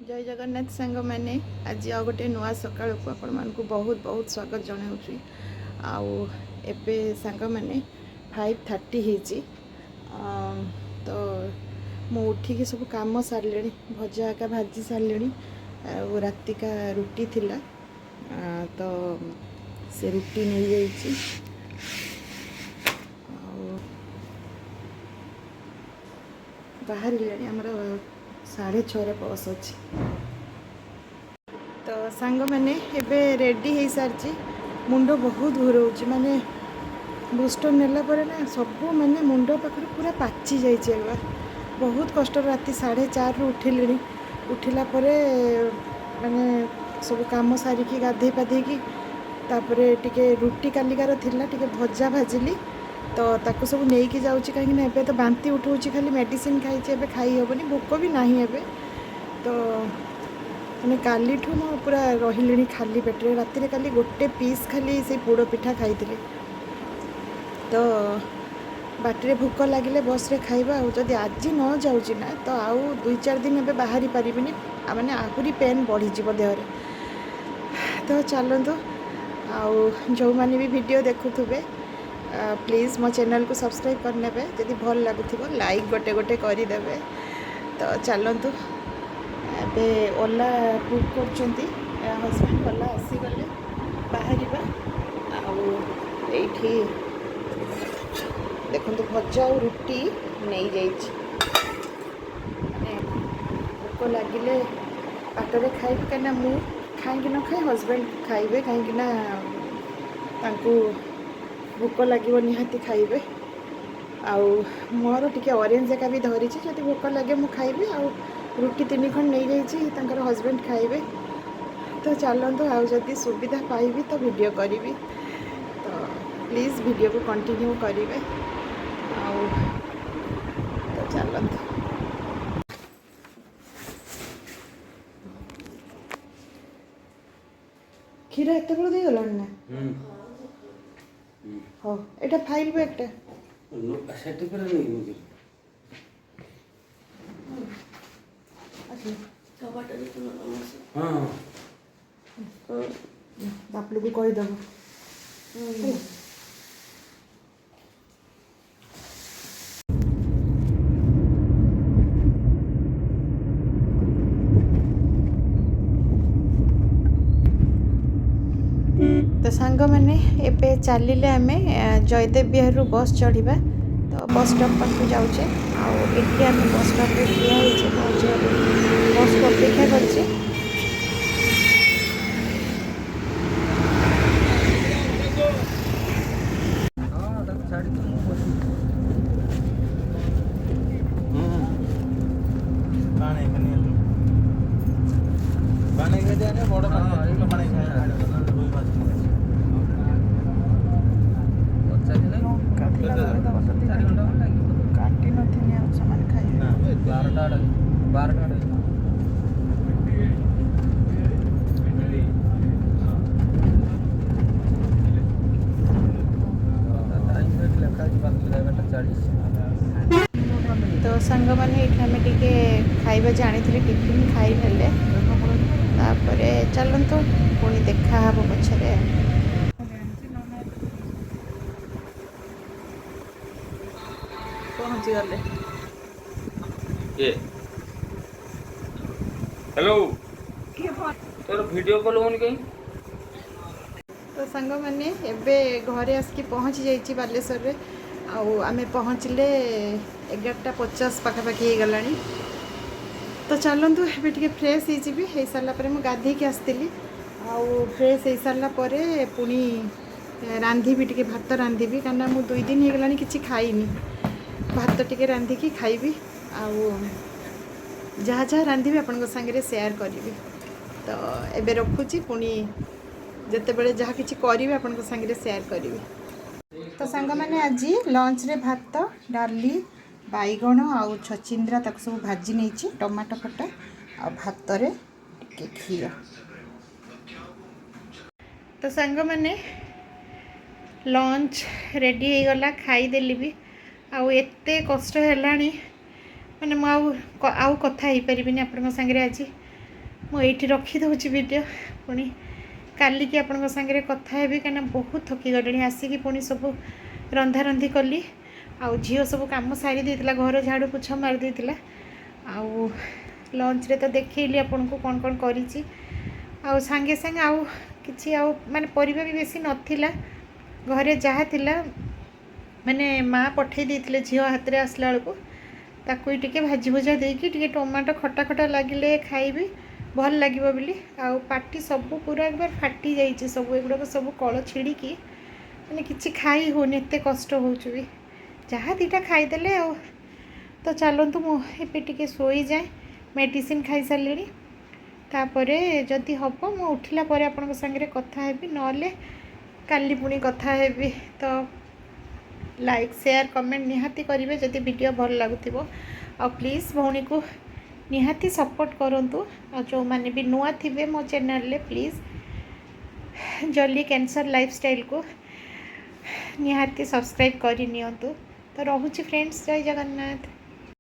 ଜୟ ଜଗନ୍ନାଥ ସାଙ୍ଗମାନେ, ଆଜି ଆଉ ଗୋଟେ ନୂଆ ସକାଳକୁ ଆପଣମାନଙ୍କୁ ବହୁତ ବହୁତ ସ୍ୱାଗତ ଜଣାଉଛି। ଆଉ ଏବେ ସାଙ୍ଗମାନେ 5:30 ହେଇଛି। ତ ମୁଁ ଉଠିକି ସବୁ କାମ ସାରିଲିଣି, ଭଜା ଏକା ଭାଜି ସାରିଲିଣି। ଆଉ ରାତିକା ରୁଟି ଥିଲା, ତ ସେ ରୁଟି ନେଇଯାଇଛି। ଆଉ ବାହାରିଲେଣି, ଆମର 6:30ରେ ବସ୍ ଅଛି। ତ ସାଙ୍ଗମାନେ, ଏବେ ରେଡ଼ି ହେଇସାରିଛି। ମୁଣ୍ଡ ବହୁତ ଘୁରଉଛି, ମାନେ ବୁଷ୍ଟର ନେଲା ପରେ ନା ସବୁ ମାନେ ମୁଣ୍ଡ ପାଖରୁ ପୁରା ପାଚି ଯାଇଛି। ଏবার ବହୁତ କଷ୍ଟରେ ରାତି 4:30ରୁ ଉଠିଲିଣି। ଉଠିଲା ପରେ ମାନେ ସବୁ କାମ ସାରିକି ଗାଧେଇ ପାଧେଇକି ତାପରେ ଟିକେ ରୁଟି କାଲିକାର ଥିଲା, ଟିକେ ଭଜା ଭାଜିଲି। ତ ତାକୁ ସବୁ ନେଇକି ଯାଉଛି, କାହିଁକିନା ଏବେ ତ ବାନ୍ତି ଉଠଉଛି, ଖାଲି ମେଡ଼ିସିନ ଖାଇଛି, ଏବେ ଖାଇ ହେବନି, ଭୋକ ବି ନାହିଁ ଏବେ। ତ ମାନେ କାଲିଠୁ ମୁଁ ପୁରା ରହିଲିଣି ଖାଲି ପେଟରେ। ରାତିରେ କାଲି ଗୋଟେ ପିସ୍ ଖାଲି ସେଇ ପୋଡ଼ ପିଠା ଖାଇଥିଲି। ତ ବାଟରେ ଭୋକ ଲାଗିଲେ ବସ୍ରେ ଖାଇବା। ଆଉ ଯଦି ଆଜି ନ ଯାଉଛି ନା, ତ ଆଉ 2-4 ଦିନ ଏବେ ବାହାରି ପାରିବିନି, ମାନେ ଆହୁରି ପେନ୍ ବଢ଼ିଯିବ ଦେହରେ। ତ ଚାଲନ୍ତୁ, ଆଉ ଯେଉଁମାନେ ବି ଭିଡ଼ିଓ ଦେଖୁଥିବେ ପ୍ଲିଜ୍ ମୋ ଚ୍ୟାନେଲ୍କୁ ସବସ୍କ୍ରାଇବ୍ କରିନେବେ। ଯଦି ଭଲ ଲାଗୁଥିବ ଲାଇକ୍ ଗୋଟେ ଗୋଟେ କରିଦେବେ। ତ ଚାଲନ୍ତୁ, ଏବେ ଓଲା ବୁକ୍ କରୁଛନ୍ତି ହଜବେଣ୍ଡ, ଓଲା ଆସିଗଲେ ବାହାରିବା। ଆଉ ଏଇଠି ଦେଖନ୍ତୁ ଭଜା ଆଉ ରୁଟି ନେଇଯାଇଛି। ମାନେ ଭୋକ ଲାଗିଲେ ବାଟରେ ଖାଇବି, କାହିଁକିନା ମୁଁ ଖାଇକି ନ ଖାଇ ହଜବେଣ୍ଡ ଖାଇବେ, କାହିଁକିନା ତାଙ୍କୁ ଭୋକ ଲାଗିବ ନିହାତି ଖାଇବେ। ଆଉ ମୋର ଟିକେ ଅରେଞ୍ଜ ଏକା ବି ଧରିଛି, ଯଦି ଭୋକ ଲାଗେ ମୁଁ ଖାଇବି। ଆଉ ରୁଟି 3 ଖଣ୍ଡ ନେଇଯାଇଛି, ତାଙ୍କର ହଜବେଣ୍ଡ ଖାଇବେ। ତ ଚାଲନ୍ତୁ, ଆଉ ଯଦି ସୁବିଧା ପାଇବି ତ ଭିଡ଼ିଓ କରିବି, ତ ପ୍ଲିଜ୍ ଭିଡ଼ିଓକୁ କଣ୍ଟିନ୍ୟୁ କରିବେ। ଆଉ ତ ଚାଲନ୍ତୁ। କ୍ଷୀର ଏତେବେଳୁ ଦେଇଗଲାଣି ନା? ହଉ, ଏଇଟା ଫାଇଲ୍ ବ୍ୟାଗ୍ଟା ସେଠି ପୁରା ନେଇକି ହଁ। ବାପଲୁକୁ କହିଦେବ ହେଲା। ତ ସାଙ୍ଗମାନେ, ଏବେ ଚାଲିଲେ ଆମେ ଜୟଦେବ ବିହାରରୁ ବସ୍ ଚଢ଼ିବା। ତ ବସ୍ ଷ୍ଟପ୍ ପାଖକୁ ଯାଉଛେ। ଆଉ ଏଠି ଆମେ ବସ୍ ଷ୍ଟପ୍ରେ ଠିଆ ହେଇଛେ, ପହଞ୍ଚିବା ବୋଲି ବସ୍କୁ ଅପେକ୍ଷା କରିଛେ। ହଁ, ତାକୁ ଛାଡ଼ିକି ମୁଁ ବସିଛି। ପାଣି ଏখানে ପାଣି ଖାଇ ବଡ଼ ପାଣି, ଛୋଟ ପାଣି ରୋହି ମାଛ। ପଚାରି ନାହିଁ। ଲଙ୍କା ଥିଲା ଧରିଦେବ ତ। 4 ଘଣ୍ଟା ଖଣ୍ଡେ ଲାଗିବ। କାଟି ନଥିଲି, ଆଉ ସେମାନେ ଖାଇବେ। ନା। 12ଟା ଆଡ଼େ, 12ଟା ଆଡ଼େ। ଟାଇମ୍ ଏଠି ଲେଖା ଅଛି 11:40। ତ ସାଙ୍ଗମାନେ, ଏଇଠି ଆମେ ଟିକେ ଖାଇବା ଜାଣିଥିଲି, ଟିଫିନ୍ ଖାଇନେଲେ। ତାପରେ ଚାଲନ୍ତୁ, ପୁଣି ଦେଖା ହବ ପଛରେ। ପହଞ୍ଚିଗଲେ। କିଏ? ହ୍ୟାଲୋ, ତୋର ଭିଡ଼ିଓ କଲ୍ ହଉନି କାହିଁ? ତ ସାଙ୍ଗମାନେ, ଏବେ ଘରେ ଆସିକି ପହଞ୍ଚି ଯାଇଛି ବାଲେଶ୍ୱରରେ। ଆଉ ଆମେ ପହଞ୍ଚିଲେ 11:50 ପାଖାପାଖି ହେଇଗଲାଣି। ତ ଚାଲନ୍ତୁ, ଏବେ ଟିକେ ଫ୍ରେଶ୍ ହେଇଯିବି। ହେଇସାରିଲା ପରେ, ମୁଁ ଗାଧେଇକି ଆସିଥିଲି, ଆଉ ଫ୍ରେଶ୍ ହେଇସାରିଲା ପରେ ପୁଣି ରାନ୍ଧିବି, ଟିକେ ଭାତ ରାନ୍ଧିବି, କାହିଁକିନା ମୁଁ 2 ଦିନ ହେଇଗଲାଣି କିଛି ଖାଇନି। ଭାତ ଟିକେ ରାନ୍ଧିକି ଖାଇବି। ଆଉ ଯାହା ଯାହା ରାନ୍ଧିବି ଆପଣଙ୍କ ସାଙ୍ଗରେ ସେୟାର କରିବି। ତ ଏବେ ରଖୁଛି, ପୁଣି ଯେତେବେଳେ ଯାହା କିଛି କରିବି ଆପଣଙ୍କ ସାଙ୍ଗରେ ସେୟାର କରିବି। ତ ସାଙ୍ଗମାନେ, ଆଜି ଲଞ୍ଚରେ ଭାତ, ଡାଲି, ବାଇଗଣ ଆଉ ଛଚିନ୍ଦ୍ରା ତାକୁ ସବୁ ଭାଜି ନେଇଛି, ଟମାଟୋ ଖଟା ଆଉ ଭାତରେ ଟିକେ କ୍ଷୀର। ତ ସାଙ୍ଗମାନେ, ଲଞ୍ଚ ରେଡ଼ି ହେଇଗଲା, ଖାଇଦେଲି ବି। ଆଉ ଏତେ କଷ୍ଟ ହେଲାଣି, ମାନେ ମୁଁ ଆଉ କଥା ହେଇପାରିବିନି ଆପଣଙ୍କ ସାଙ୍ଗରେ ଆଜି। ମୁଁ ଏଇଠି ରଖିଦେଉଛି ଭିଡ଼ିଓ। ପୁଣି କାଲିକି ଆପଣଙ୍କ ସାଙ୍ଗରେ କଥା ହେବି, କାହିଁକିନା ବହୁତ ଥକି ଗଲିଣି। ଆସିକି ପୁଣି ସବୁ ରନ୍ଧାରନ୍ଧି କଲି, ଆଉ ଝିଅ ସବୁ କାମ ସାରି ଦେଇଥିଲା, ଘର ଝାଡ଼ୁ ପୋଛା ମାରି ଦେଇଥିଲା। ଆଉ ଲଞ୍ଚରେ ତ ଦେଖେଇଲି ଆପଣଙ୍କୁ କ'ଣ କ'ଣ କରିଛି। ଆଉ ସାଙ୍ଗେ ସାଙ୍ଗେ ଆଉ କିଛି ଆଉ ମାନେ ପରିବା ବି ବେଶୀ ନଥିଲା ଘରେ। ଯାହା ଥିଲା ମାନେ ମା ପଠେଇ ଦେଇଥିଲେ ଝିଅ ହାତରେ ଆସିଲା ବେଳକୁ, ତାକୁ ବି ଟିକେ ଭାଜି ଭୁଜା ଦେଇକି, ଟିକେ ଟମାଟୋ ଖଟା ଖଟା ଲାଗିଲେ ଖାଇବି, ଭଲ ଲାଗିବ ବୋଲି। ଆଉ ପାଟି ସବୁ ପୁରା ଏକବାର ଫାଟି ଯାଇଛି ସବୁ, ଏଗୁଡ଼ାକ ସବୁ କଳ ଛିଡ଼ିକି ମାନେ କିଛି ଖାଇ ହେଉନି, ଏତେ କଷ୍ଟ ହେଉଛି ବି। ଯାହା ଦୁଇଟା ଖାଇଦେଲେ ଆଉ। ତ ଚାଲନ୍ତୁ, ମୁଁ ଏବେ ଟିକେ ଶୋଇଯାଏ। ମେଡ଼ିସିନ ଖାଇସାରିଲିଣି। ତାପରେ ଯଦି ହେବ ମୁଁ ଉଠିଲା ପରେ ଆପଣଙ୍କ ସାଙ୍ଗରେ କଥା ହେବି, ନହେଲେ କାଲି ପୁଣି କଥା ହେବି। ତ ଲାଇକ୍, ସେୟାର, କମେଣ୍ଟ ନିହାତି କରିବେ ଯଦି ଭିଡ଼ିଓ ଭଲ ଲାଗୁଥିବ। ଆଉ ପ୍ଲିଜ୍ ଭଉଣୀକୁ ନିହାତି ସପୋର୍ଟ କରନ୍ତୁ। ଆଉ ଯେଉଁମାନେ ବି ନୂଆ ଥିବେ ମୋ ଚ୍ୟାନେଲରେ, ପ୍ଲିଜ୍ ଜଲ୍ଦି କ୍ୟାନ୍ସର ଲାଇଫଷ୍ଟାଇଲକୁ ନିହାତି ସବସ୍କ୍ରାଇବ୍ କରି ନିଅନ୍ତୁ। ତ ରହୁଛି ଫ୍ରେଣ୍ଡସ୍, ଜୟ ଜଗନ୍ନାଥ।